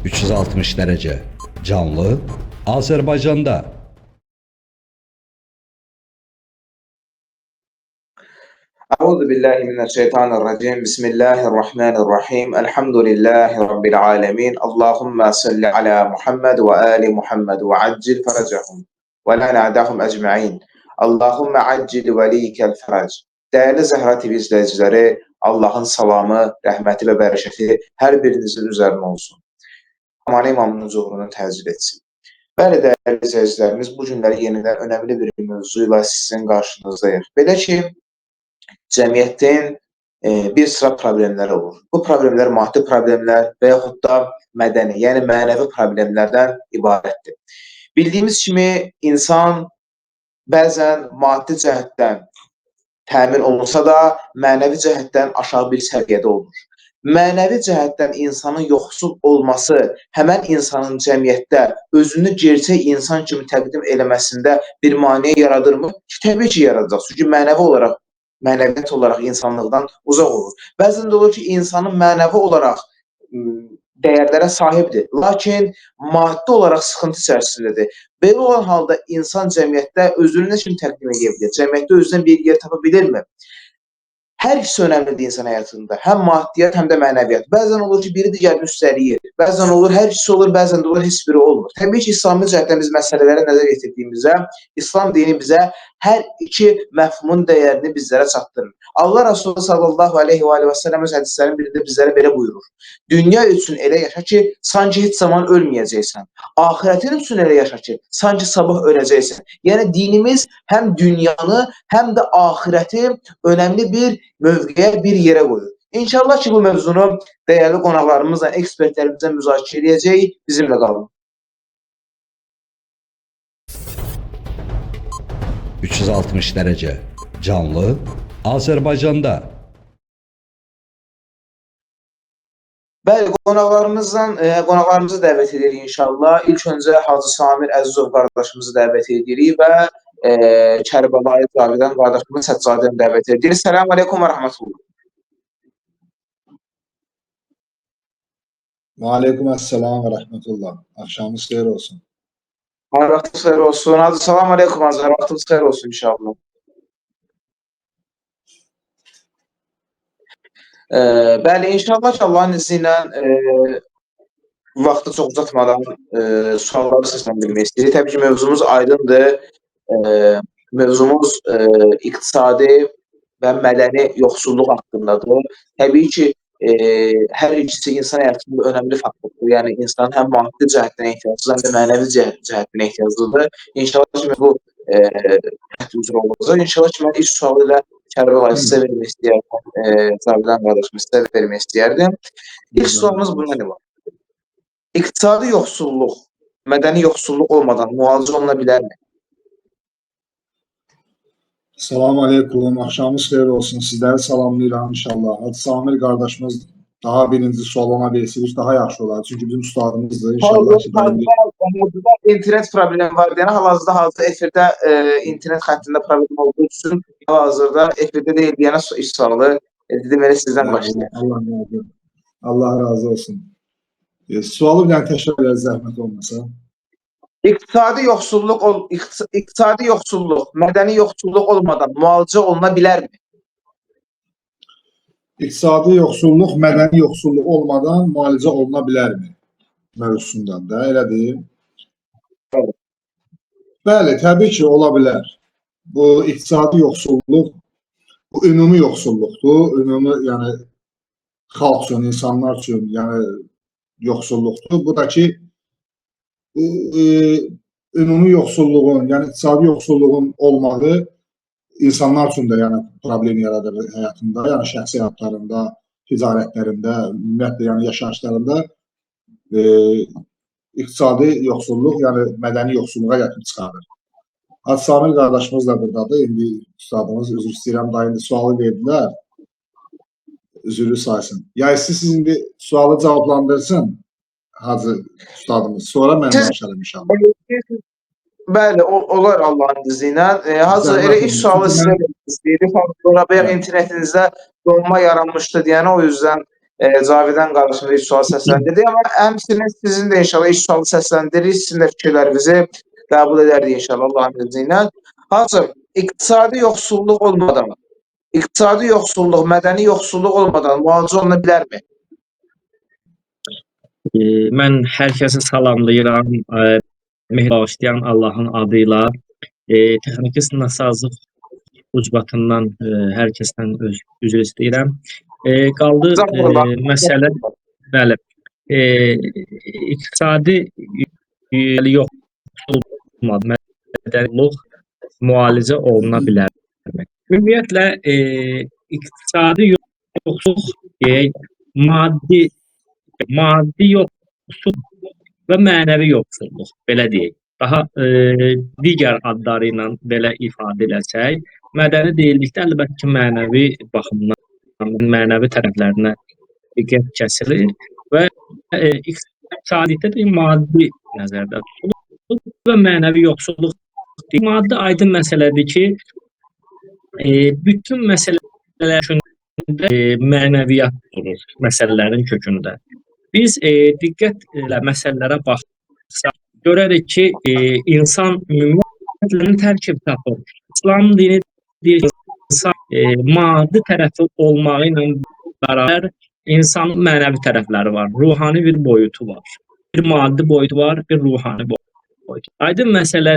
360 dərəcə canlı Azərbaycanda. Euzu billahi mineşşeytanirracim. Bismillahirrahmanirrahim. Elhamdülillahi rabbil alamin. Allahumma salli ala Muhammed və ali Muhammed və accil faracahum və la na'dahum ecmaîn. Allahumma accil velikel farac. Dəyərli Zəhra TV izləyiciləri, Allahın salamı, rəhməti və bərəkəti hər birinizin üzərinə olsun. Aman imamının zuhurunu təcil etsin. Bəli, dəyərli izləyicilərimiz, bu günləri yenidən önəmli bir mövzu ilə sizin qarşınızdayıq. Belə ki, cəmiyyətin bir sıra problemləri olur. Bu problemlər maddi problemlər və yaxud da mədəni, yəni mənəvi problemlərdən ibarətdir. Bildiyimiz kimi insan bəzən maddi cəhətdən təmin olunsa da, mənəvi cəhətdən aşağı bir səviyyədə olur. Mənəvi cəhətdən insanın yoxsul olması həmən insanın cəmiyyətdə özünü gerçək insan kimi təqdim eləməsində bir maneə yaradırmı? Ki, təbii ki, yaradacaq. Çünki mənəvi olaraq, mənəviyyat olaraq insanlıqdan uzaq olur. Bəzən də olur ki, insanın mənəvi olaraq dəyərlərə sahibdir, lakin maddi olaraq sıxıntı içərisindədir. Belə olan halda insan cəmiyyətdə özünü nə kimi təqdim edə bilər? Cəmiyyətdə özünə bir yer tapa bilirmi? Hər ikisi önəmlidir insan həyatında. Həm maddiyyat, həm də mənəviyyat. Bəzən olur ki, biri digərini üstələyir. Bəzən olur, hər ikisi olur, bəzən də olur, heç biri olmur. Təbii ki, İslami cəhətdən biz məsələlərə nəzər yetirdiyimizdə İslam dini bizə hər iki məfhumun dəyərini bizlərə çatdırır. Allah Resulü sallallahu aleyhi və aleyhi və səlləm öz hədislərin birində bizlərə belə buyurur. Dünya üçün elə yaşa ki, sanki heç zaman ölməyəcəksən. Axirətin üçün elə yaşa ki, sanki sabah öləcəksən. Yəni dinimiz həm dünyanı, həm də axirəti önəmli bir mövqeyə, bir yerə qoyur. İnşallah ki, bu mövzunu dəyərli qonaqlarımızla, ekspertlərimizlə müzakirə edəcəyik. Bizimlə qalın. 360 dərəcə canlı Azərbaycanda. Bəli, qonaqlarımızı dəvət edirik inşallah. İlk öncə Hacı Samir Əzizov qardaşımızı dəvət edirik və Kərbəlayı Cavidan qardaşımız Səccadəni dəvət edirik. Salam aleykum və rəhmətullah. Və aleykum əssalam və rəhmətullah. Axşamınız xeyir olsun. Hər vaxtınız xeyir olsun. Hacı, salam aleykum Hacı, hər vaxtınız xeyir olsun inşallah. Bəli, inşallah ki, Allahın izni ilə vaxtı çox uzatmadan sualları səsləndirmək istəyirik. Təbii ki, mövzumuz aydındır. Mövzumuz iqtisadi və mədəni yoxsulluq haqqındadır. Təbii ki, hər ikisi insan həyatında önəmli faktordur. Yəni, insanın həm maddi cəhətdən ehtiyacıdır, həm də mənəvi cəhətdən ehtiyacıdır. İnşallah ki, bu xətt üzrə olacaq. İnşallah ki, mən ilk sualı ilə Kərbəlayı sizə vermək istəyərdim, Cavidan qardaşım sizə vermək istəyərdim. İlk sualımız bundan ibarətdir. İqtisadi yoxsulluq, mədəni yoxsulluq olmadan müalicə oluna bilərmi? Salam aleykum, axşamınız xeyir olsun. Sizləri salamlayıram inşallah. Hacı Samir qardaşımız daha birinci sual ona versəyik daha yaxşı olar. Çünki bizim ustadımızdır. İnşallah ki, internet problemi var. Yəni hal-hazırda hazır efirdə internet xəttində problem olduğu üçün hal-hazırda efirdə deyil deyənə iş sualı. Dedim elə sizdən başlayaq. Allah razı olsun. Allah razı olsun. Sualı bir dənə təkrar edər zəhmət olmasa. İqtisadi yoxsulluq, mədəni yoxsulluq olmadan müalicə oluna bilərmi? İqtisadi yoxsulluq, mədəni yoxsulluq olmadan müalicə oluna bilərmi? Mövzusundan da, elə deyim. Bəli. Bəli, təbii ki, ola bilər. Bu iqtisadi yoxsulluq, bu ümumi yoxsulluqdur. Ümumi, yəni xalq üçün, insanlar üçün, yəni yoxsulluqdur. Bu da ki, bu ümumi yoxsulluğun, yəni iqtisadi yoxsulluğun olmağı insanlar üçün də yəni problem yaradır həyatında, yəni şəxsi həyatlarında, ticarətlərində, ümumiyyətlə yəni yaşayışlarında iqtisadi yoxsulluq, yəni mədəni yoxsulluğa gətirib çıxardır. Hacı Samir qardaşımız da buradadır. İndi ustadımız, üzr istəyirəm, daha indi sualı verdilər. Üzürlü saysın. Ya istəyirsiniz siz indi sualı cavablandırsın Hacı ustadımız. Sonra mən danışarım inşallah. Bəli, olar Allahın izni ilə. Hacı, elə ilk sualı sizə vermək istəyirik. Sonra bayaq internetinizdə donma yaranmışdı deyənə, o yüzden Cavidan qardaşımız ilk sual səsləndirdi. Amma həmçinin sizin də inşallah ilk sualı səsləndiririk. Sizin də fikirlərinizi qəbul edərdik inşallah Allahın izni ilə. Hacı, iqtisadi yoxsulluq olmadan, iqtisadi yoxsulluq, mədəni yoxsulluq olmadan müalicə oluna bilərmi? Mən hər kəsi salamlayıram. Mehr bağışlayan Allahın adıyla. Texniki nasazlıq ucbatından hər kəsdən üzr istəyirəm. Qaldı məsələ, bəli, iqtisadi yoxsulluq, mədənilıq müalicə oluna bilərmi? Ümumiyyətlə, iqtisadi yoxsulluq deyək, maddi yoxsulluq və mənəvi yoxsulluq, belə deyək. Daha digər adları ilə belə ifadə eləsək, mədəni deyildikdə əlbəttə ki, mənəvi baxımdan, mənəvi tərəflərinə diqqət kəsilir və iqtisadiyyatda da maddi nəzərdə tutulur və mənəvi yoxsulluq. Maddi aydın məsələdir ki, bütün məsələlər kökündə mənəviyyat durur, məsələlərin kökündə. Biz diqqətlə məsələlərə baxsaq, görərik ki, insan ümumiyyətlə tərkib tapır. İslam dini deyir ki, insan maddi tərəfi olmağı ilə bərabər insanın mənəvi tərəfləri var, ruhani bir boyutu var. Bir maddi boyutu var, bir ruhani boyutu. Aydın məsələ,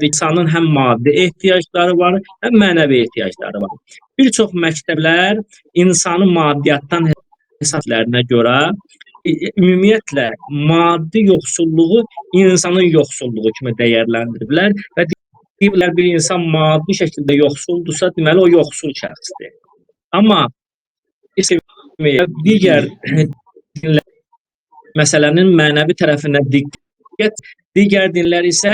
insanın həm maddi ehtiyacları var, həm mənəvi ehtiyacları var. Bir çox məktəblər insanı maddiyyatdan hesablarına görə ümumiyyətlə maddi yoxsulluğu insanın yoxsulluğu kimi dəyərləndiriblər və deyiblər bir insan maddi şəkildə yoxsuldursa, deməli o yoxsul şəxsdir. Amma digər dinlər məsələnin mənəvi tərəfinə diqqət, digər dinlər isə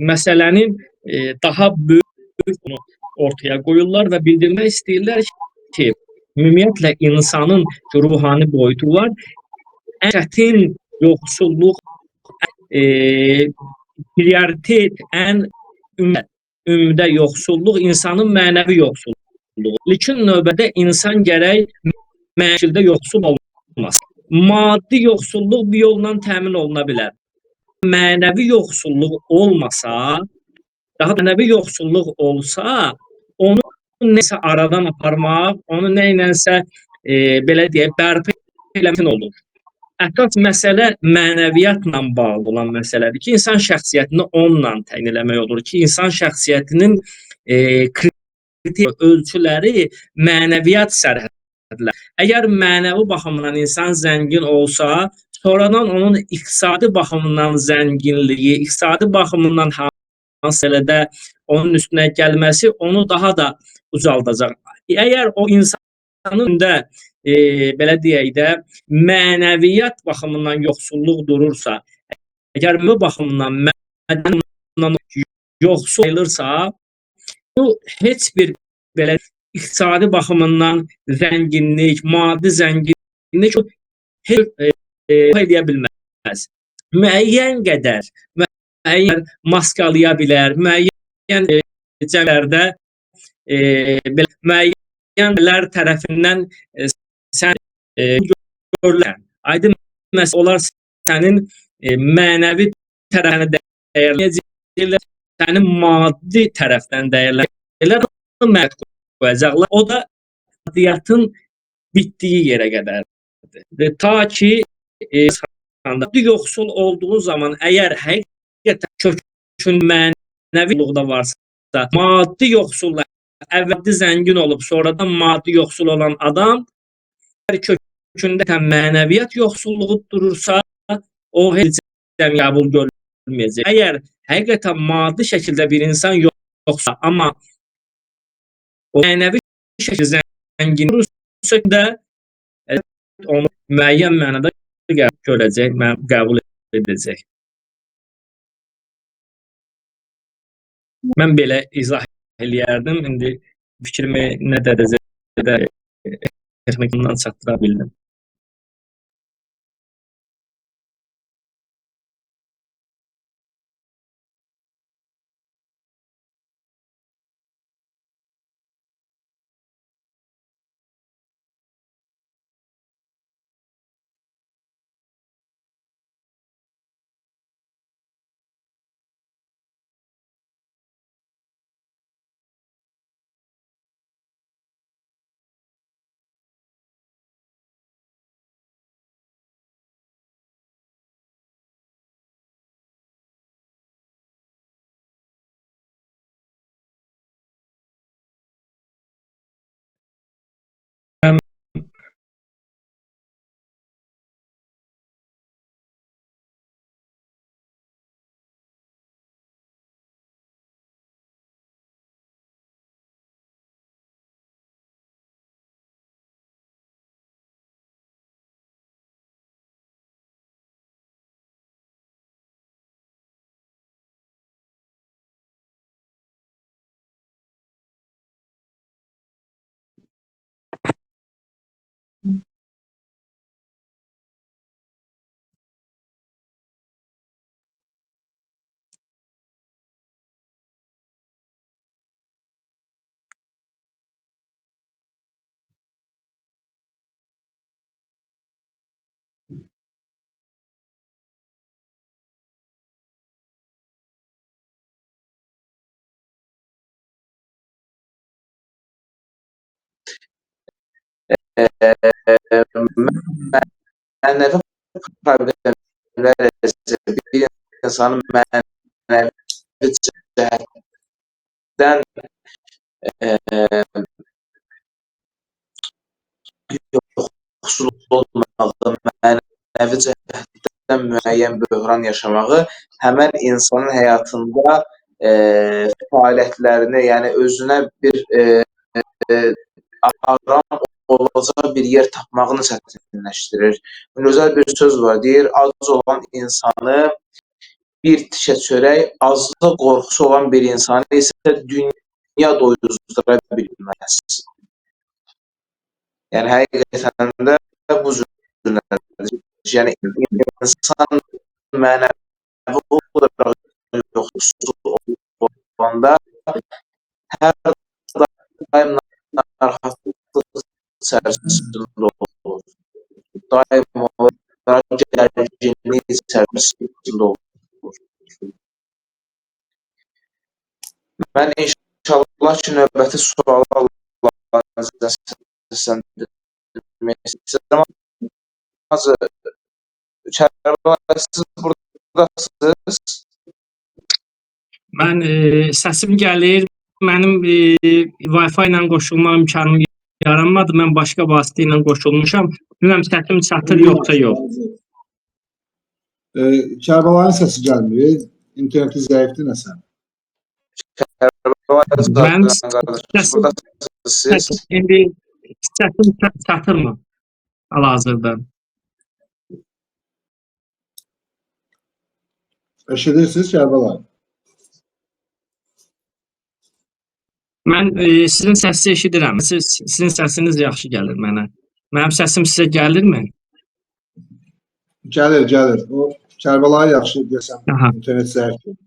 məsələnin daha böyük ortaya qoyurlar və bildirmək istəyirlər ki, ümumiyyətlə insanın ruhani boyutu var. Ən çətin yoxsulluq, prioritet, ən ümdə yoxsulluq insanın mənəvi yoxsulluğu. İlkin növbədə insan gərək mənəvi şəkildə yoxsul olmasın. Maddi yoxsulluq bir yolla təmin oluna bilər. Mənəvi yoxsulluq olmasa, daha mənəvi yoxsulluq olsa, onu nəsə aradan aparmaq, onu nə ilənsə belə deyək, bərpa eləmək olur. Əsas məsələ mənəviyyatla bağlı olan məsələdir ki, insan şəxsiyyətini onunla təyin eləmək olur ki, insan şəxsiyyətinin kriter ölçüləri mənəviyyat sərhədlər. Əgər mənəvi baxımdan insan zəngin olsa, sonradan onun iqtisadi baxımdan zənginliyi, iqtisadi baxımından hansı məsələdə onun üstünə gəlməsi onu daha da ucaldacaq. Əgər o insanın da belə deyək də mənəviyyat baxımından yoxsulluq durursa, əgər bu baxımdan mədəni yoxsul sayılırsa, bu heç bir belə iqtisadi baxımından zənginlik, maddi zənginlik heç eləyə bilməz. Müəyyən qədər, müəyyən maskalaya bilər, müəyyən cəmiyyətlərdə müəyyənlər tərəfindən sən görülən, aydın məsələ onlar sənin mənəvi tərəfini dəyərləyəcəklər, sənin maddi tərəfdən dəyərləyəcəklər, məqsəd qoyacaqlar. O da maddiyyatın bitdiyi yerə qədərdir. Ta ki yoxsul olduğu zaman əgər həqiqətən kökün mənəvi yoxsulluqda varsa, maddi yoxsulluq əvvəldə zəngin olub, sonradan maddi yoxsul olan adam kökündə mənəviyyat yoxsulluğu durursa, o heç qəbul görülməyəcək. Əgər həqiqətən maddi şəkildə bir insan yoxsa, amma o mənəvi şəkildə zəngin durursa da onu müəyyən mənada görəcək, qəbul edəcək. Mən belə izah eləyərdim. İndi fikrimi nə dərəcədə texnikindən çatdıra bildim. Mənəvi problemlər isə bir insanın mənəvi cəhətdən yoxsul olmağı, mənəvi cəhətdən müəyyən böhran yaşamağı həmən insanın həyatında fəaliyyətlərini, yəni özünə bir aram olacaq bir yer tapmağını çətinləşdirir. Gözəl bir söz var, deyir, ac olan insanı bir tikə çörək, aclıq qorxusu olan bir insanı isə dünya doyuzdura bilməz. Yəni həqiqətən də bu cürlədir. Yəni insan mənəvi olaraq yoxsul olanda hər daim narahatlıq içərisində olur. Daim olaraq gərginlik içərisində olur. Mən inşallah ki, növbəti sualı Allahın izni səsləndirmək istəyirəm. Hacı Kərbəlayı, siz buradasınız. Mən səsim gəlir. Mənim Wi-Fi ilə qoşulma imkanım yaranmadı. Mən başqa vasitə ilə qoşulmuşam. Bilmirəm səsim çatır yoxsa yox. Kərbəlayın səsi gəlmir. İnterneti zəifdir nəsə. Mən səsim, siz. İndi səsim çatırmı hal-hazırda? Eşidirsiniz Kərbəlayı? Mən sizin səsinizi eşidirəm. Sizin səsiniz yaxşı gəlir mənə. Mənim səsim sizə gəlirmi? Gəlir, gəlir. O Kərbəlayı yaxşı desəm, internet zəifdir.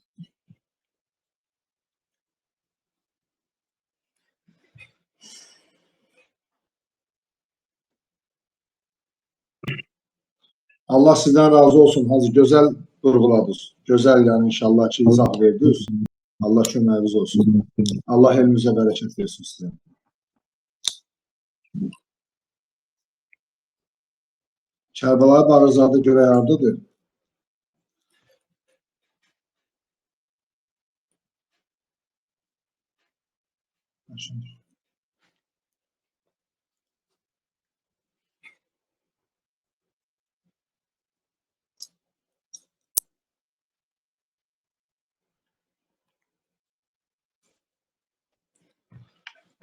Allah sizdən razı olsun. Hacı, gözəl vurğuladınız. Gözəl, yəni inşallah ki, izah verdiniz. Allah köməyiniz olsun. Allah elminizə bərəkət versin sizə. Kərbəlayı Bağırzadə görək hardadır?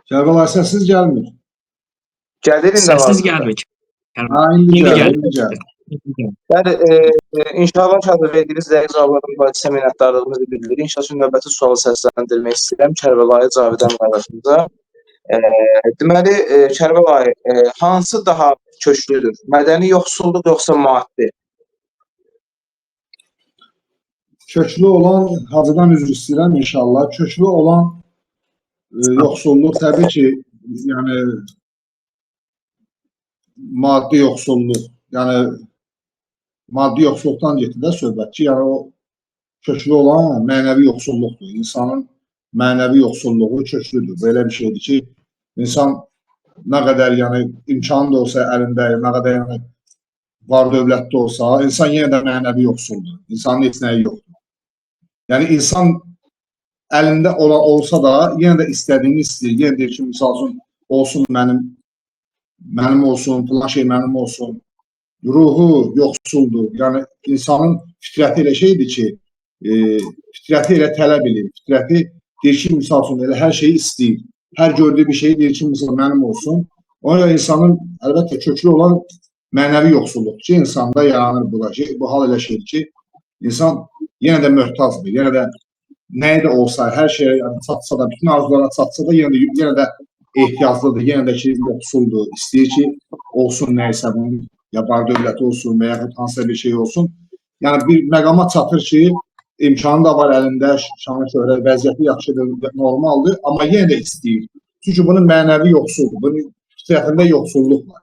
Kərbəlayı səsiz gəlmir. Gəlir indi Səsiz gəlmir. Ha, indi gəlir, indi gəlir. Bəli, inşallah ki, verdiyiniz dəqiq cavabların mübahisə minnətdarlığımızı bildiririk. İnşallah ki, növbəti sualı səsləndirmək istəyirəm Kərbəlayı Cavidan qardaşımıza. Deməli, Kərbəlayı, hansı daha köklüdür? Mədəni yoxsulluq yoxsa maddi? Köklü olan, Hacıdan üzr istəyirəm inşallah. Köklü olan yoxsulluq təbii ki, yəni maddi yoxsulluq, yəni maddi yoxsulluqdan getdi də söhbət ki, yəni o köklü olan mənəvi yoxsulluqdur. İnsanın mənəvi yoxsulluğu köklüdür. Belə bir şeydir ki, insan nə qədər yəni imkanı da olsa əlində, nə qədər yəni var dövlətdə olsa, insan yenə də mənəvi yoxsuldur. İnsanın heç nəyi yoxdur. Yəni insan əlində olan olsa da yenə də istədiyini istəyir. Yenə deyir ki, misal üçün olsun mənim olsun, filan şey mənim olsun. Ruhu yoxsuldur. Yəni insanın fitrəti elə şeydir ki, fitrəti elə tələb edir. Fitrəti deyir ki, misal üçün elə hər şeyi istəyir. Hər gördüyü bir şeyi deyir ki, misal mənim olsun. Ona görə insanın əlbəttə köklü olan mənəvi yoxsulluqdur ki, insanda yaranır bu da ki, bu hal elə şeydir ki, insan yenə də möhtacdır. Yenə də nəyə də olsa, hər şeyə yəni, çatsa da, bütün arzulara çatsa da yenə də ehtiyaclıdır, yenə də ki, yoxsuldur. İstəyir ki, olsun nəyisə bunun, ya bar dövləti olsun və yaxud hansısa bir şey olsun. Yəni bir məqama çatır ki, imkanı da var əlində, şanı şöhrət, vəziyyəti yaxşıdır, normaldır, amma yenə də istəyir. Çünki bunun mənəvi yoxsuldur, bunun fitrətində yoxsulluq var.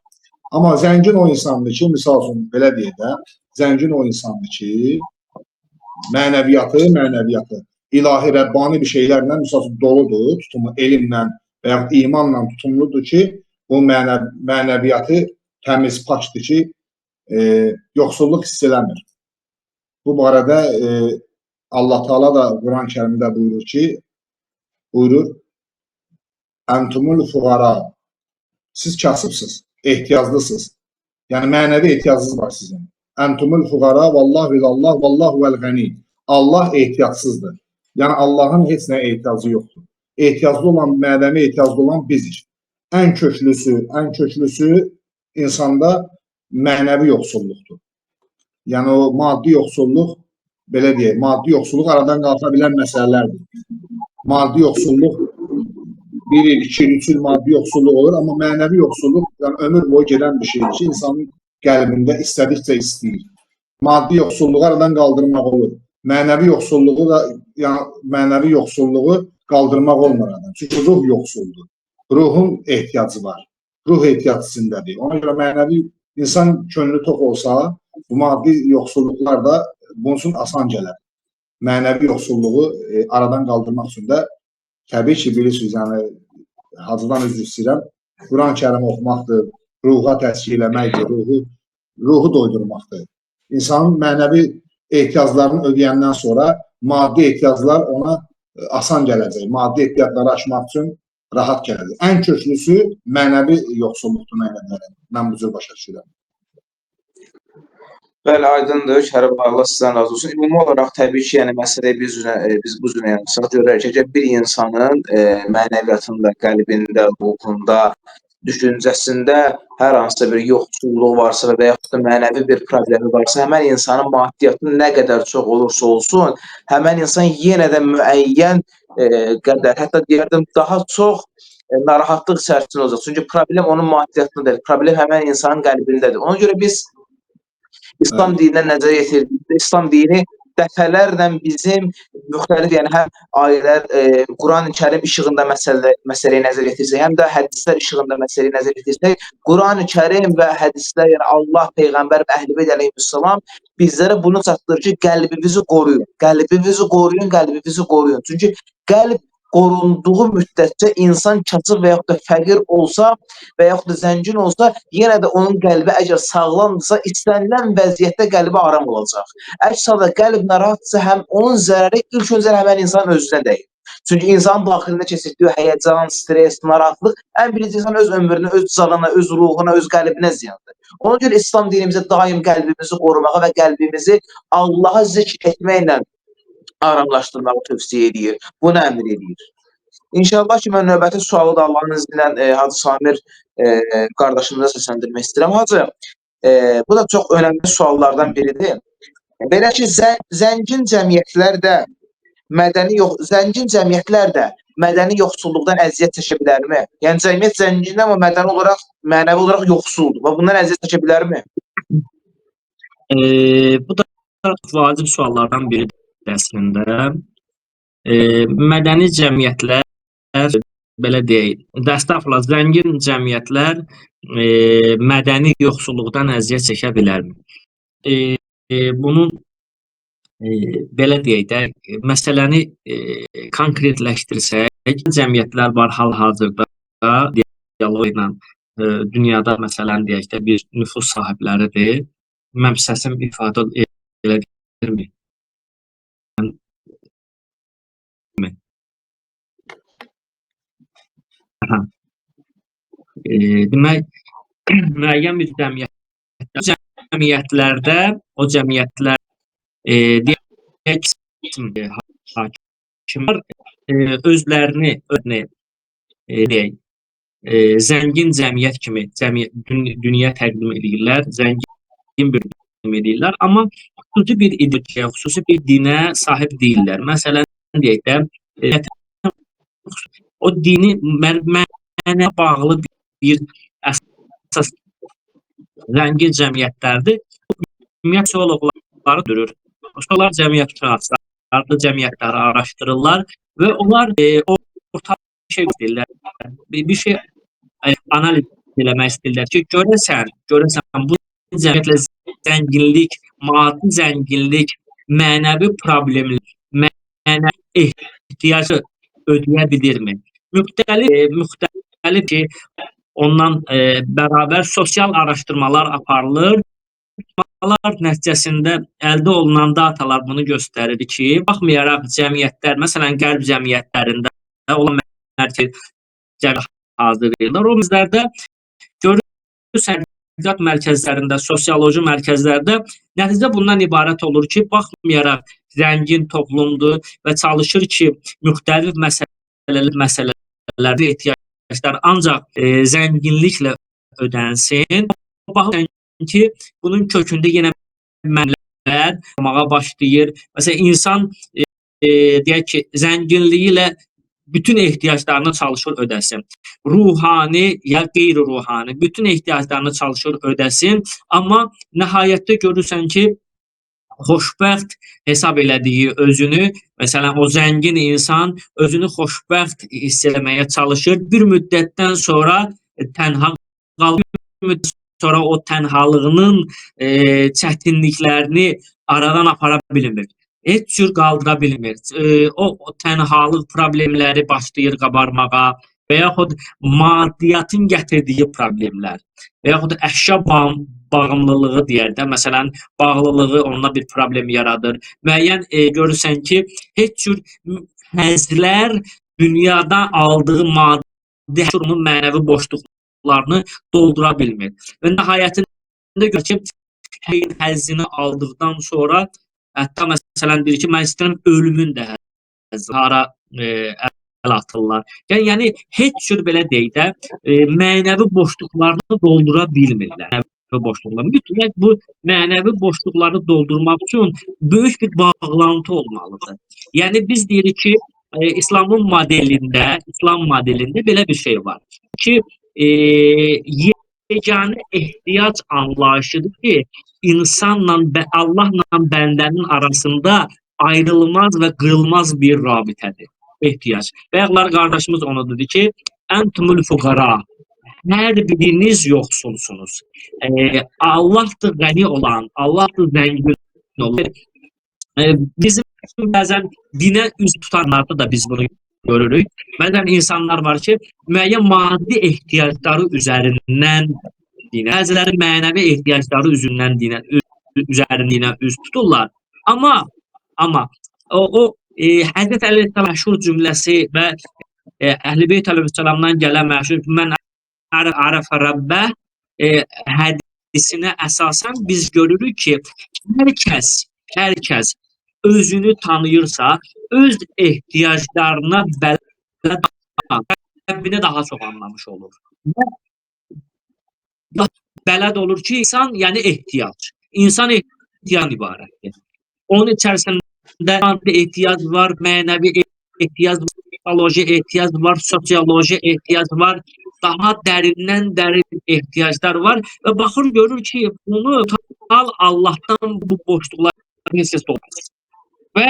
Amma zəngin o insandır ki, misal üçün, belə deyək də, zəngin o insandır ki, mənəviyyatı, ilahi, rəbbani bir şeylərlə, misal üçün, doludur, tutumu elmlə və yaxud imanla tutumludur ki, Bu mənəviyyatı təmiz, pakdır ki, yoxsulluq hiss eləmir. Bu barədə Allah Teala da Quran-ı Kərimdə buyurur ki, buyurur, Entumul fuqara, siz kasıbsınız, ehtiyaclısınız. Yəni mənəvi ehtiyacınız var sizin. Entumul fuqara vallahu ilallah vallahu vel gani. Allah ehtiyacsızdır. Yəni Allahın heç nəyə ehtiyacı yoxdur. Ehtiyaclı olan, mənəvi ehtiyaclı olan bizik. Ən köklüsü insanda mənəvi yoxsulluqdur. Yəni o maddi yoxsulluq, belə deyək, maddi yoxsulluq aradan qalxa bilən məsələlərdir. Maddi yoxsulluq 1 il, 2 il, 3 il maddi yoxsulluq olur, amma mənəvi yoxsulluq yəni ömür boyu gedən bir şeydir ki, insanın qəlbində istədikcə istəyir. Maddi yoxsulluğu aradan qaldırmaq olur. Mənəvi yoxsulluğu da, yəni mənəvi yoxsulluğu qaldırmaq olmur aradan. Çünki ruh yoxsuldur. Ruhun ehtiyacı var. Ruh ehtiyac içindədir. Ona görə mənəvi insan könlü tox olsa, bu maddi yoxsulluqlar da bunun üçün asan gələr. Mənəvi yoxsulluğu aradan qaldırmaq üçün də təbii ki, bilirsiniz, yəni Hacıdan üzr istəyirəm, Quran-ı Kərim oxumaqdır, ruha təşkil eləməkdir, ruhu doydurmaqdır. İnsanın mənəvi ehtiyaclarını ödəyəndən sonra maddi ehtiyaclar ona asan gələcək. Maddi ehtiyacları aşmaq üçün rahat gələcək. Ən köklüsü mənəvi yoxsulluqdur, mən elə bilərəm. Mən bu cür başa düşürəm. Bəli, aydındır. Şərif Allah sizdən razı olsun. Ümumi olaraq təbii ki, yəni məsələyə biz bu cür yanaşsaq görərik ki, əgər bir insanın mənəviyyatında, qəlbində, ruhunda, düşüncəsində hər hansısa bir yoxsulluq varsa və yaxud da mənəvi bir problemi varsa, həmən insanın maddiyyatı nə qədər çox olursa olsun, həmən insan yenə də müəyyən qədər, hətta deyərdim daha çox narahatlıq içərisində olacaq. Çünki problem onun maddiyyatında deyil, problem həmən insanın qəlbindədir. Ona görə biz İslam dininə nəzər yetirdiyimizdə, İslam dini dəfələrlə bizim müxtəlif, yəni həm ayələr, Quran-ı Kərim işığında məsələyə nəzər yetirsək, həm də hədislər işığında məsələyə nəzər yetirsək, Quran-ı Kərim və hədislər, yəni Allah, Peyğəmbər və Əhl-i Beyt əleyhissalam bizlərə bunu çatdırır ki, qəlbinizi qoruyun, qəlbinizi qoruyun, qəlbinizi qoruyun. Çünki qəlb qorunduğu müddətcə insan kasıb və yaxud da fəqir olsa və yaxud da zəngin olsa, yenə də onun qəlbi əgər sağlamdırsa, istənilən vəziyyətdə qəlbi aram olacaq. Əks halda qəlb narahatsa, həm onun zərəri ilk öncə həmən insanın özünə dəyir. Çünki insanın daxilində keçirdiyi həyəcan, stres, narahatlıq ən birinci insan öz ömrünə, öz canına, öz ruhuna, öz qəlbinə ziyandır. Ona görə İslam dinimizə daim qəlbimizi qorumağa və qəlbimizi Allaha zikr etməklə aramlaşdırmağı tövsiyə edir. Bunu əmr edir. İnşallah ki, mən növbəti sualı da Allahın izni ilə Hacı Samir qardaşımıza səsləndirmək istəyirəm. Hacı, bu da çox önəmli suallardan biridir. Belə ki, zəngin cəmiyyətlər də zəngin cəmiyyətlər də mədəni yoxsulluqdan əziyyət çəkə bilərmi? Yəni cəmiyyət zəngindir, amma mədəni olaraq, mənəvi olaraq yoxsuldur və bundan əziyyət çəkə bilərmi? Bu da vacib suallardan biridir əslində. Mədəni cəmiyyətlər, belə deyək, əstəğfurullah, zəngin cəmiyyətlər mədəni yoxsulluqdan əziyyət çəkə bilərmi? Bunun belə deyək də, məsələni konkretləşdirsək, cəmiyyətlər var hal-hazırda dialoq ilə dünyada, məsələn deyək də, bir nüfuz sahibləridir. Mənim səsim ifadə elədirmi? Aha. Demək, müəyyən bir cəmiyyətlərdə, o cəmiyyətlər deyək ki, hakimlər özlərini, deyək, zəngin cəmiyyət kimi dünya təqdim edirlər, zəngin bir təqdim edirlər, amma xüsusi bir ideologiya, xüsusi bir dinə sahib deyillər. Məsələn, deyək də, o dini mənə bağlı bir əsas zəngin cəmiyyətlərdir. Ümumiyyətlə, psixoloqları dürür. Onlar cəmiyyət şünaslardır, cəmiyyətləri araşdırırlar və onlar orta bir şey istəyirlər, bir şey analiz eləmək istəyirlər ki, görəsən bu cəmiyyətlə zənginlik, maddi zənginlik, mənəvi problemlər, mənəvi ehtiyacı ödəyə bilirmi? Müxtəlif ki, Ondan bərabər sosial araşdırmalar aparılır. Araşdırmalar nəticəsində əldə olunan datalar bunu göstərir ki, baxmayaraq cəmiyyətlər, məsələn, qərb cəmiyyətlərində olan mərkəz cəmiyyət hazırlayırlar. O mərkəzlərdə görürsən, tədqiqat mərkəzlərində, sosioloji mərkəzlərdə nəticə bundan ibarət olur ki, baxmayaraq zəngin toplumdur və çalışır ki, müxtəlif məsələlərdə ehtiyaclar ancaq zənginliklə ödənsin. Baxırsan ki, bunun kökündə yenə mənlər olmağa başlayır. Məsələn, insan deyək ki, zənginliyi ilə bütün ehtiyaclarını çalışır ödəsin. Ruhani ya qeyri-ruhani bütün ehtiyaclarını çalışır ödəsin, amma nəhayətdə görürsən ki, xoşbəxt hesab elədiyi özünü, məsələn, o zəngin insan özünü xoşbəxt hiss eləməyə çalışır. Bir müddətdən sonra tənha qalır. Bir müddət sonra o tənhalığının çətinliklərini aradan apara bilmir. Heç cür qaldıra bilmir. O tənhalıq problemləri başlayır qabarmağa və yaxud maddiyyatın gətirdiyi problemlər və yaxud əşya bağımlılığı deyər də, məsələn, bağlılığı onunla bir problem yaradır. Müəyyən görürsən ki, heç cür həzzlər dünyada aldığı maddi onun mənəvi boşluqlarını doldura bilmir. Və nəhayətində görür ki, həzzini aldıqdan sonra hətta məsələn deyir ki, mən istəyirəm ölümün də həzzi hara əl atırlar. Yəni heç cür belə deyək də mənəvi boşluqlarını doldura bilmirlər. Mənəvi boşluqlarını. Mütləq bu mənəvi boşluqları doldurmaq üçün böyük bir bağlantı olmalıdır. Yəni biz deyirik ki, İslamın modelində, İslam modelində belə bir şey var ki, yeganə ehtiyac anlayışıdır ki, insanla Allahla bəndənin arasında ayrılmaz və qırılmaz bir rabitədir. Ehtiyac. Bayaqlar qardaşımız onu dedi ki, entumul fuqara. Hər biriniz yoxsulsunuz. Allahdır qəni olan, Allahdır zəngin olan. Bizim bəzən dinə üz tutanlarda da biz bunu görürük. Bəzən insanlar var ki, müəyyən maddi ehtiyacları üzərindən dinə, bəziləri mənəvi ehtiyacları üzündən dinə, üzərindən dinə üz tuturlar. Amma o Həzrət Əli məşhur cümləsi və Əhl-i Beyt əleyhissalamdan gələn məşhur mən ərəfə rəbbə hədisinə əsasən biz görürük ki, hər kəs özünü tanıyırsa, öz ehtiyaclarına bələd Rəbbini daha çox anlamış olur. Bələd olur ki, insan, yəni ehtiyac. İnsan ehtiyacdan ibarətdir. Onun içərisində maddi ehtiyac var, mənəvi ehtiyac var, psixoloji ehtiyac var, sosioloji ehtiyac var, daha dərindən dərin ehtiyaclar var və baxır görür ki, bunu total Allahdan bu boşluqlar heç kəs dolmaz. Və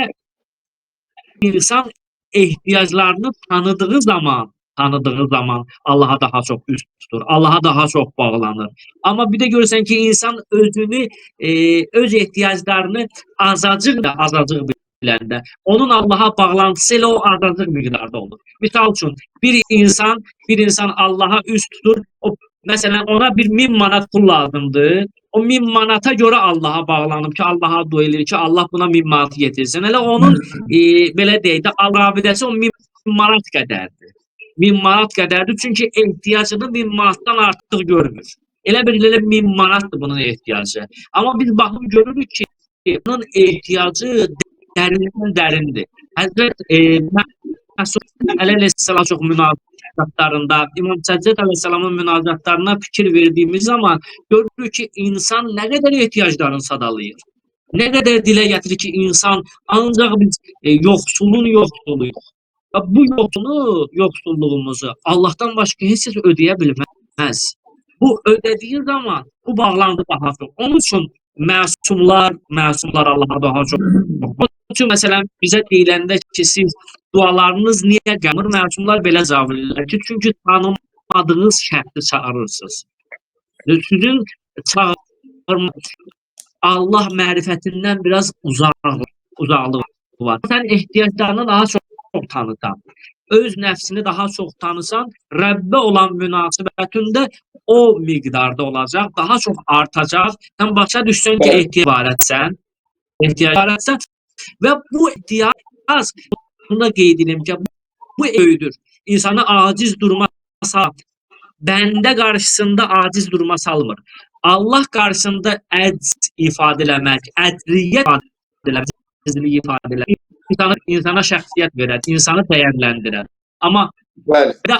insan ehtiyaclarını tanıdığı zaman Allaha daha çox üz tutur, Allaha daha çox bağlanır. Amma bir də görürsən ki, insan özünü, öz ehtiyaclarını azacıq biləndə, onun Allaha bağlantısı elə o azacıq miqdarda olur. Misal üçün, bir insan Allaha üz tutur, o, məsələn, ona bir 1000 manat pul lazımdır. O 1000 manata görə Allaha bağlanıb ki, Allaha dua eləyir ki, Allah buna 1000 manat yetirsin. Elə onun, belə deyək də, rabitəsi o 1000 manat qədərdir. 1000 manat qədərdir, çünki ehtiyacını 1000 manatdan artıq görmür. Elə bir elə 1000 manatdır bunun ehtiyacı. Amma biz baxıb görürük ki, bunun ehtiyacı dərindən dərindir. Həzrət Məsum əleyhissalam çox münacatlarında, İmam Səccad əleyhissalamın münacatlarına fikir verdiyimiz zaman görürük ki, insan nə qədər ehtiyaclarını sadalayır. Nə qədər dilə gətirir ki, insan ancaq biz yoxsulun yoxsuluyuq. Və bu yoxsulluğumuzu Allahdan başqa heç kəs ödəyə bilməz. Bu ödədiyi zaman bu bağlantı daha çox. Onun üçün məsumlar Allaha daha çox. Onun üçün məsələn bizə deyiləndə ki, siz dualarınız niyə gəlmir? Məsumlar belə cavab verirlər ki, çünki tanımadığınız şəxsi çağırırsınız. Sizin çağırma Allah mərifətindən biraz uzaqlıq var. Sən ehtiyaclarını daha çox tanısan, öz nəfsini daha çox tanısan, Rəbbə olan münasibətində o miqdarda olacaq, daha çox artacaq. Sən başa düşsən ki, ehtiyac ibarətsən, ehtiyac ibarətsən və bu ehtiyac, bunu da qeyd edirəm ki, bu böyüdür. İnsanı aciz duruma sal, bəndə qarşısında aciz duruma salmır. Allah qarşısında əcz ifadə eləmək, əcziyyət ifadə eləmək, əcizlik ifadə eləmək, insana şəxsiyyət verər, insanı dəyərləndirər. Amma bəndə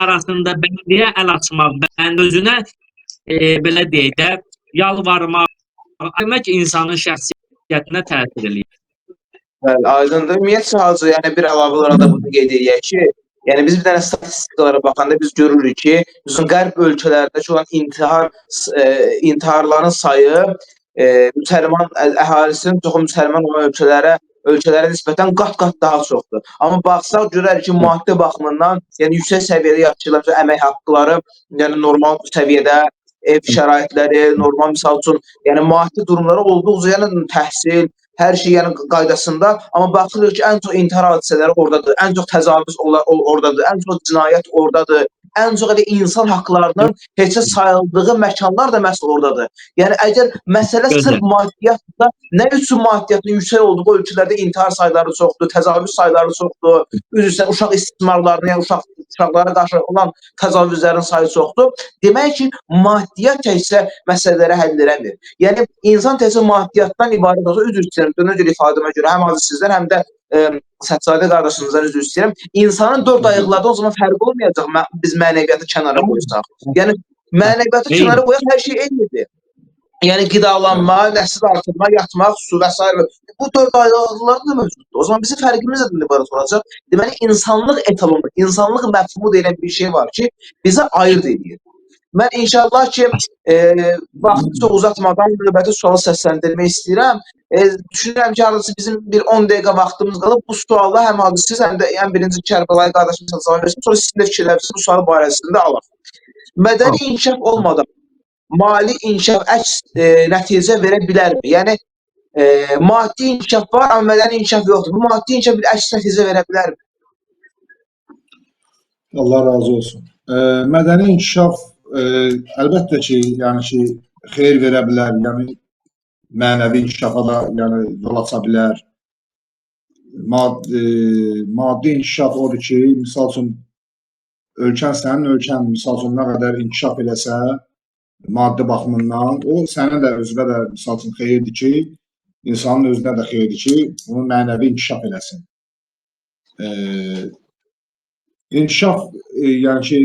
arasında bəndəyə əl açmaq, bəndə özünə belə deyək də, yalvarmaq, demək insanın şəxsiyyətinə təsir eləyir. Bəli, aydındır. Ümumiyyətcə Hacı, yəni bir əlavə olaraq da bunu qeyd eləyək ki, yəni biz bir dənə statistikalara baxanda biz görürük ki, bizim qərb ölkələrindəki olan intiharların sayı müsəlman əhalisinin çoxu müsəlman olan ölkələrə nisbətən qat-qat daha çoxdur. Amma baxsaq görərik ki, maddi baxımından, yəni yüksək səviyyədə yaşayırlar, məsələn, əmək haqqları, yəni normal səviyyədə, ev şəraitləri, normal misal üçün, yəni maddi durumları olduqca, yəni təhsil, hər şey yəni qaydasında, amma baxırıq ki, ən çox intihar hadisələri oradadır, ən çox təcavüz oradadır, ən çox cinayət oradadır, ən çox elə insan haqlarının heçə sayıldığı məkanlar da məhz oradadır. Yəni əgər məsələ sırf maddiyyatda, nə üçün maddiyyatın yüksək olduğu ölkələrdə intihar sayları çoxdur, təcavüz sayları çoxdur, üzr istəyirəm, uşaq istismarlarına, yəni uşaqlara qarşı olan təcavüzlərin sayı çoxdur. Demək ki, maddiyyat təkcə məsələləri həll eləmir. Yəni insan təkcə maddiyyatdan ibarət olsa, üzr istəyirəm, dönə görə ifadəmə görə həm Hacı sizdən, həm də Sətzadə qardaşımızdan üzr istəyirəm. İnsanın dörd ayıqlardan o zaman fərqi olmayacaq biz mənəviyyatı kənara qoysaq. Yəni mənəviyyatı kənara qoyaq, hər şey eynidir. Yəni qidalanma, nəsil artırma, yatmaq, su və s. Bu dörd ayıqlar da mövcuddur. O zaman bizim fərqimiz nədən ibarət olacaq? Deməli, insanlıq etalonu, insanlıq məfhumu deyilən bir şey var ki, bizə ayırd edir. Mən inşallah ki, vaxtı çox uzatmadan növbəti sualı səsləndirmək istəyirəm. Düşünürəm ki, hardasa bizim bir 10 dəqiqə vaxtımız qalıb. Bu suala həm Hacı siz, həm də həm birinci Kərbəlayı qardaşımız cavab versin. Sonra sizin də fikirlərinizi bu sual barəsində alaq. Mədəni inkişaf olmadan mali inkişaf əks nəticə verə bilərmi? Yəni maddi inkişaf var, amma mədəni inkişaf yoxdur. Bu maddi inkişaf bir əks nəticə verə bilərmi? Allah razı olsun. Mədəni inkişaf əlbəttə ki, yəni ki, xeyir verə bilər, yəni mənəvi inkişafa da yəni yol aça bilər. Maddi inkişaf odur ki, misal üçün ölkən sənin ölkən, misal üçün nə qədər inkişaf eləsə maddi baxımından, o sənin də özünə də misal üçün xeyirdir ki, insanın özünə də xeyirdir ki, onu mənəvi inkişaf eləsin. İnkişaf, yəni ki,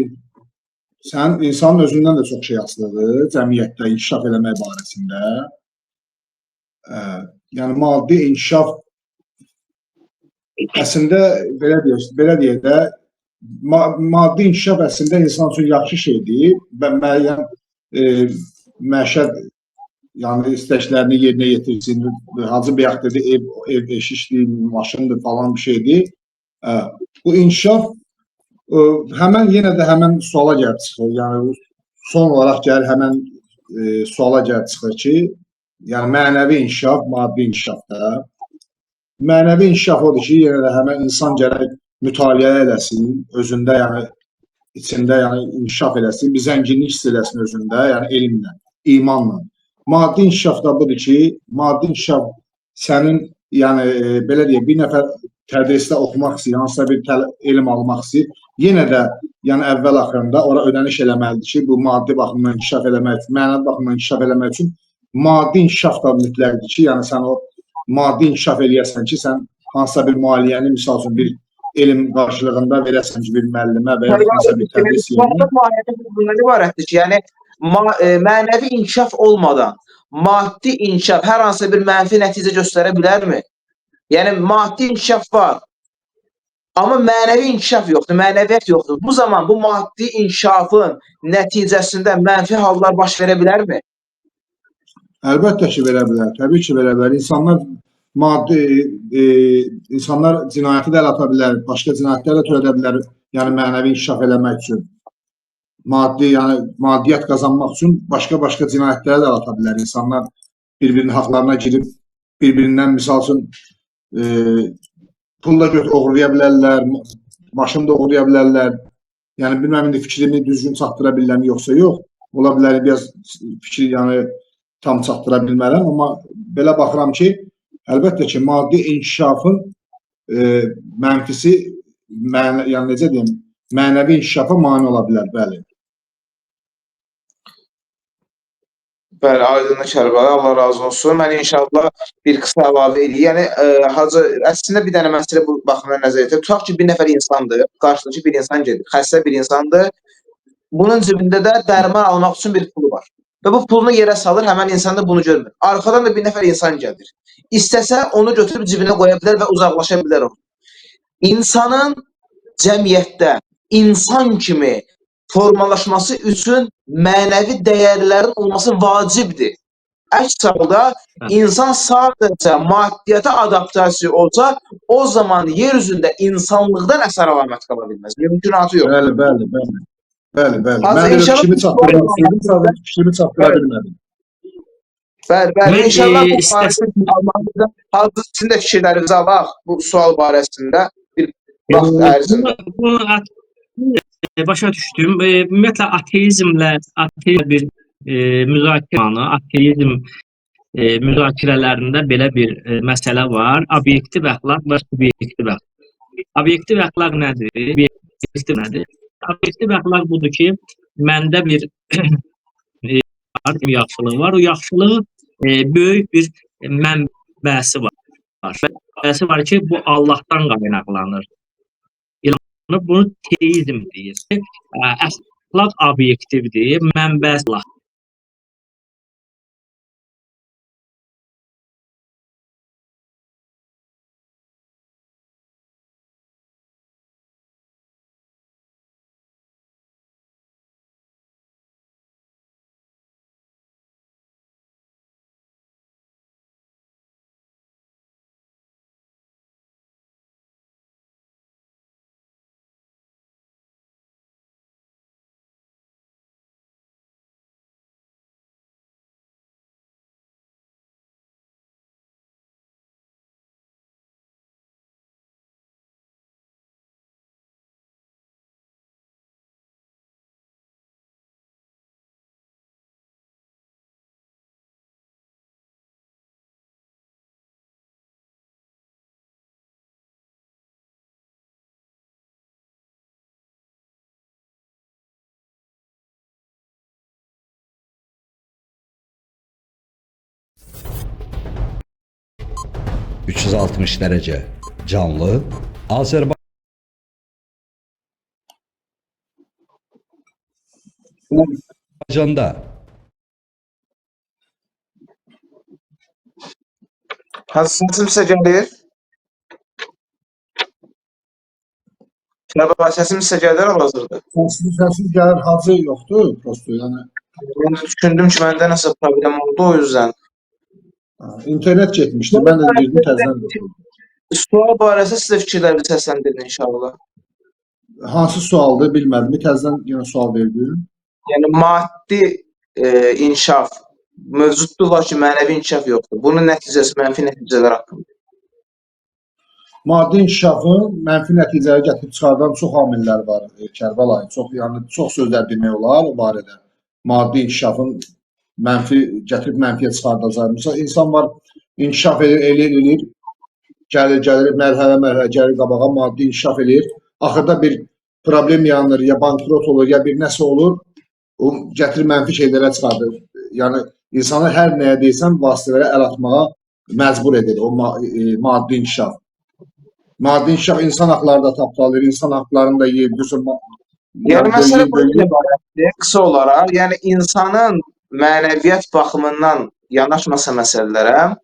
sən insanın özündən də çox şey asılıdır cəmiyyətdə inkişaf eləmək barəsində. Yəni maddi inkişaf əslində belə deyək də, maddi inkişaf əslində insan üçün yaxşı şeydir və müəyyən məişət yəni istəklərini yerinə yetirsin. Hacı bayaq dedi, ev eşikdir, maşındır falan bir şeydir. Bu inkişaf həmən yenə də həmən suala gəlib çıxır. Yəni son olaraq gəlir həmən suala gəlib çıxır ki, yəni mənəvi inkişaf, maddi inkişafda. Mənəvi inkişaf odur ki, yenə də həmən insan gərək mütaliə eləsin, özündə, yəni içində, yəni inkişaf eləsin, bir zənginlik hiss eləsin özündə, yəni elmlə, imanla. Maddi inkişaf da budur ki, maddi inkişaf sənin, yəni belə deyək, bir nəfər tədrisdə oxumaq istəyir, hansısa bir elm almaq istəyir, yenə də yəni əvvəl axırında ora ödəniş eləməlidir ki, bu maddi baxımdan inkişaf eləmək üçün, mənəvi baxımdan inkişaf eləmək üçün maddi inkişaf da mütləqdir ki, yəni sən o maddi inkişaf eləyəsən ki, sən hansısa bir maliyyəni, misal üçün bir elm qarşılığında verəsən ki, bir müəllimə və ya hansısa bir tədris yerinə. Mahiyyəti bundan ibarətdir ki, yəni mənəvi inkişaf olmadan maddi inkişaf hər hansı bir mənfi nəticə göstərə bilərmi? Yəni maddi inkişaf var, amma mənəvi inkişaf yoxdur, mənəviyyət yoxdur. Bu zaman bu maddi inkişafın nəticəsində mənfi hallar baş verə bilərmi? Əlbəttə ki, verə bilər. Təbii ki, verə bilər. İnsanlar maddi, insanlar cinayəti də əl ata bilər, başqa cinayətlər də törədə bilər. Yəni mənəvi inkişaf eləmək üçün. Maddi, yəni maddiyyat qazanmaq üçün başqa-başqa cinayətlərə də əl ata bilər. İnsanlar bir-birinin haqlarına girib, bir-birindən misal üçün Pul da oğurlaya bilərlər, maşın da oğurlaya bilərlər. Yəni bilməm indi fikrimi düzgün çatdıra bilirəm yoxsa yox. Ola bilər biraz fikri yəni tam çatdıra bilmərəm, amma belə baxıram ki, əlbəttə ki, maddi inkişafın mənfisi, yəni necə deyim, mənəvi inkişafa mane ola bilər, bəli. Bəli, aydınlı Kərbəla, Allah razı olsun. Mən inşallah bir qısa əlavə eləyim. Yəni Hacı, əslində bir dənə məsələ bu baxımdan nəzərə yetirib. Tutaq ki, bir nəfər insandır, qarşıdakı bir insan gedir, xəstə bir insandır. Bunun cibində də dərman almaq üçün bir pulu var. Və bu pulunu yerə salır, həmən insan da bunu görmür. Arxadan da bir nəfər insan gəlir. İstəsə onu götürüb cibinə qoya bilər və uzaqlaşa bilər o. İnsanın cəmiyyətdə insan kimi formalaşması üçün mənəvi dəyərlərin olması vacibdir. Əks halda insan sadəcə maddiyyata adaptasiya olsa, o zaman yer üzündə insanlıqdan əsər əlamət qala bilməz. Mümkünatı yox. Bəli, bəli, bəli. Bəli, bəli. Hacı, Mən də inşallah fikrimi çatdırmaq istəyirdim, sadəcə fikrimi çatdıra bilmədim. Bəli, bəli. Mən, İnşallah bu istəsəm- barədə Hacı, sizin də fikirlərinizi alaq bu sual barəsində bir vaxt ərzində. Bunu başa düşdüm. Ümumiyyətlə ateizmlə ateizm bir müzakirə zamanı, ateizm müzakirələrində belə bir məsələ var. Obyektiv əxlaq və subyektiv əxlaq. Obyektiv əxlaq nədir? Obyektiv nədir? Obyektiv əxlaq budur ki, məndə bir var, bir yaxşılıq var. O yaxşılığın böyük bir mənbəsi var. Mənbəsi var ki, bu Allahdan qaynaqlanır. Bunu teizm deyir. Əxlaq obyektivdir, mənbəsi Allah. ...360 dərəcə canlı Azərbaycanda. Hacı, səsim sizə gəlir? Kərbəla, səsim sizə gəlir hal-hazırda? Səsiz gəlir, Hacı yoxdur, prosto, yəni Mən düşündüm ki, məndə nəsə problem oldu o yüzden. İnternet getmişdi. Mən də girdim təzədən götürdüm. Sual barəsində sizə fikirlərinizi səsləndirin inşallah. Hansı sualdır bilmədim. Təzədən yenə sual verdim. Yəni maddi inkişaf mövcuddur, lakin mənəvi inkişaf yoxdur. Bunun nəticəsi mənfi nəticələr haqqında. Maddi inkişafın mənfi nəticələri gətirib çıxardan çox amillər var, Kərbəlayı. Çox, yəni çox sözlər demək olar o barədə. Maddi inkişafın mənfi gətirib mənfiyə çıxardacağı. Məsələn, insan var, inkişaf edir, eləyir, eləyir, gəlir, gəlir, mərhələ-mərhələ gəlir qabağa, maddi inkişaf eləyir. Axırda bir problem yaranır, ya bankrot olur, ya bir nəsə olur, o gətirir mənfi şeylərə çıxardır. Yəni insanı hər nəyə deyirsən vasitələrə əl atmağa məcbur edir o maddi inkişaf. Maddi inkişaf insan haqları da tapdalayır, insan haqlarını da yeyir. Yəni məsələ bundan ibarətdir. Qısa olaraq, yəni insanın mənəviyyat baxımından yanaşmasa məsələlərə,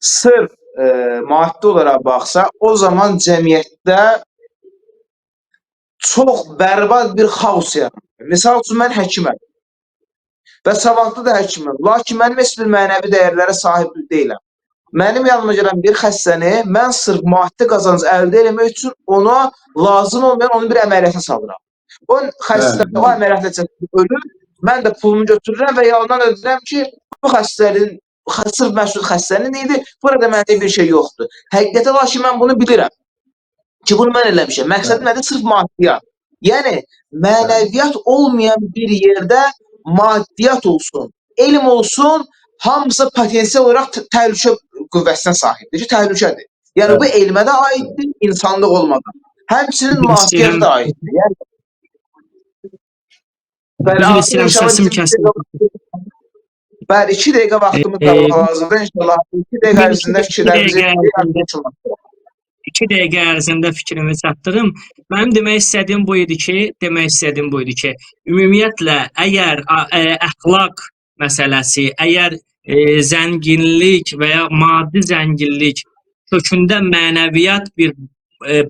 sırf maddi olaraq baxsa, o zaman cəmiyyətdə çox bərbad bir xaos yaranır. Misal üçün, mən həkiməm və savadlı da həkiməm. Lakin mənim heç bir mənəvi dəyərlərə sahib deyiləm. Mənim yanıma gələn bir xəstəni mən sırf maddi qazanc əldə etmək üçün ona lazım olmayan onun bir əməliyyata salıram. O xəstə o əməliyyat nəticəsində ölür, mən də pulumu götürürəm və yalandan ödəyirəm ki, bu xəstənin sırf məşhur xəstənin idi, burada məndə bir şey yoxdur. Həqiqətə lakin mən bunu bilirəm. Ki bunu mən eləmişəm. Məqsədim nədir? Sırf maddiyyat. Yəni mənəviyyat olmayan bir yerdə maddiyyat olsun, elm olsun, hamısı potensial olaraq təhlükə qüvvəsinə sahibdir ki, təhlükədir. Yəni bu elmə də aiddir, insanlıq olmadan. Həmçinin maddiyata da aiddir. Yəni Bəli, Üzr artıq istəyirəm, inşallah səsim bizim kəsildi. Bəli, 2 dəqiqə vaxtımız qalır hal-hazırda. İnşallah 2 dəqiqə Bir ərzində iki fikirlərimizi dəqiqə ərzində 2 dəqiqə ərzində fikrimi çatdırım. Mənim demək istədiyim bu idi ki, ümumiyyətlə əgər əxlaq məsələsi, əgər zənginlik və ya maddi zənginlik kökündə mənəviyyat bir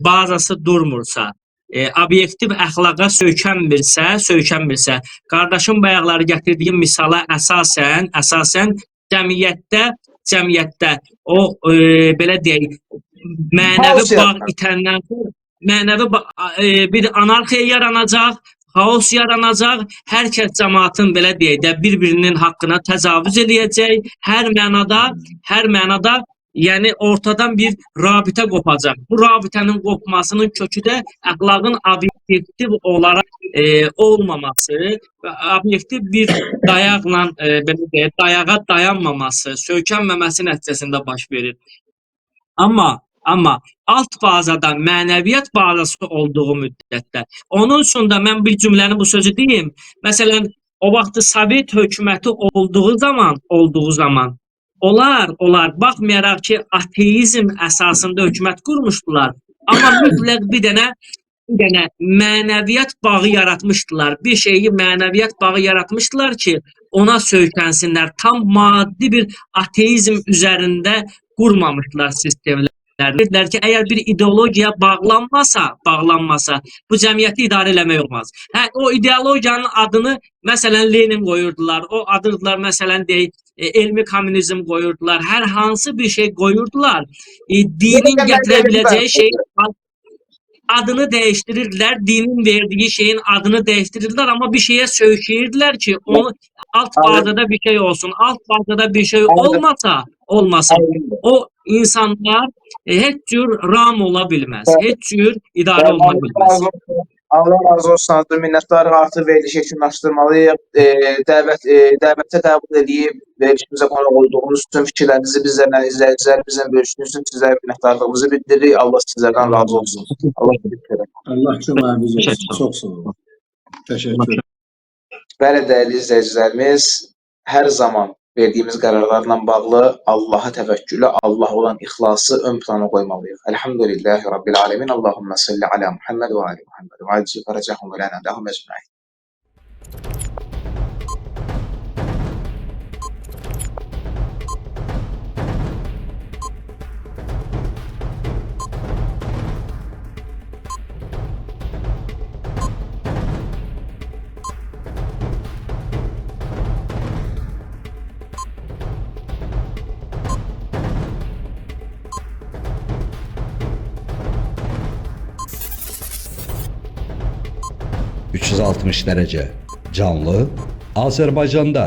bazası durmursa, obyektiv əxlaqa söykənmirsə, qardaşım bayaqları gətirdiyi misala əsasən cəmiyyətdə o belə deyək, mənəvi Xaos bağ yaranır. itəndən sonra mənəvi bir anarxiya yaranacaq, xaos yaranacaq, hər kəs cəmaatın belə deyək də bir-birinin haqqına təcavüz eləyəcək, hər mənada, yəni ortadan bir rabitə qopacaq. Bu rabitənin qopmasının kökü də əxlaqın obyektiv olaraq olmaması və obyektiv bir dayaqla belə deyək, dayağa dayanmaması, söykənməməsi nəticəsində baş verir. Amma alt bazada mənəviyyat bazası olduğu müddətdə, onun üçün də mən bir cümləni bu sözü deyim. Məsələn, o vaxtı Sovet hökuməti olduğu zaman onlar baxmayaraq ki, ateizm əsasında hökumət qurmuşdular, amma mütləq bir dənə mənəviyyat bağı yaratmışdılar. Bir şeyi mənəviyyat bağı yaratmışdılar ki, ona söykənsinlər. Tam maddi bir ateizm üzərində qurmamışdılar sistemləri. Dedilər ki, əgər bir ideologiya bağlanmasa, bu cəmiyyəti idarə eləmək olmaz. Hə, o ideologiyanın adını məsələn Lenin qoyurdular, o adırdılar məsələn deyək, elmi kommunizm qoyurdular, hər hansı bir şey qoyurdular. Dinin gətirə biləcəyi şey adını dəyişdirirdilər, dinin verdiyi şeyin adını dəyişdirirdilər, amma bir şeyə söykəyirdilər ki, onu alt bazada bir şey olsun, alt bazada bir şey olmasa, o insanlar heç cür ram ola bilməz, heç cür idarə oluna bilməz. Allah razı olsun, minnətdarıq. Artıq verilişi yekunlaşdırmalıyıq. Dəvətə qəbul edib, verilişimizə qonaq olduğunuz üçün, fikirlərinizi bizlərlə, izləyicilərimizlə bölüşdüyünüz üçün sizlərə minnətdarlığımızı bildiririk. Allah sizlərdən razı olsun. Allah təşəkkür edirəm. Allah köməyiniz olsun. Çox sağ olun. Təşəkkür edirəm. Bəli, dəyərli izləyicilərimiz, hər zaman verdiyimiz qərarlarla bağlı Allaha təvəkkülü, Allaha olan ixlası ön plana qoymalıyıq. Elhamdülillahi Rabbil alemin. Allahümmə salli alə Muhammed və ali Muhammed və accil fərəcəhum və lənə ləhum ecmain. ...360 dərəcə canlı Azərbaycanda.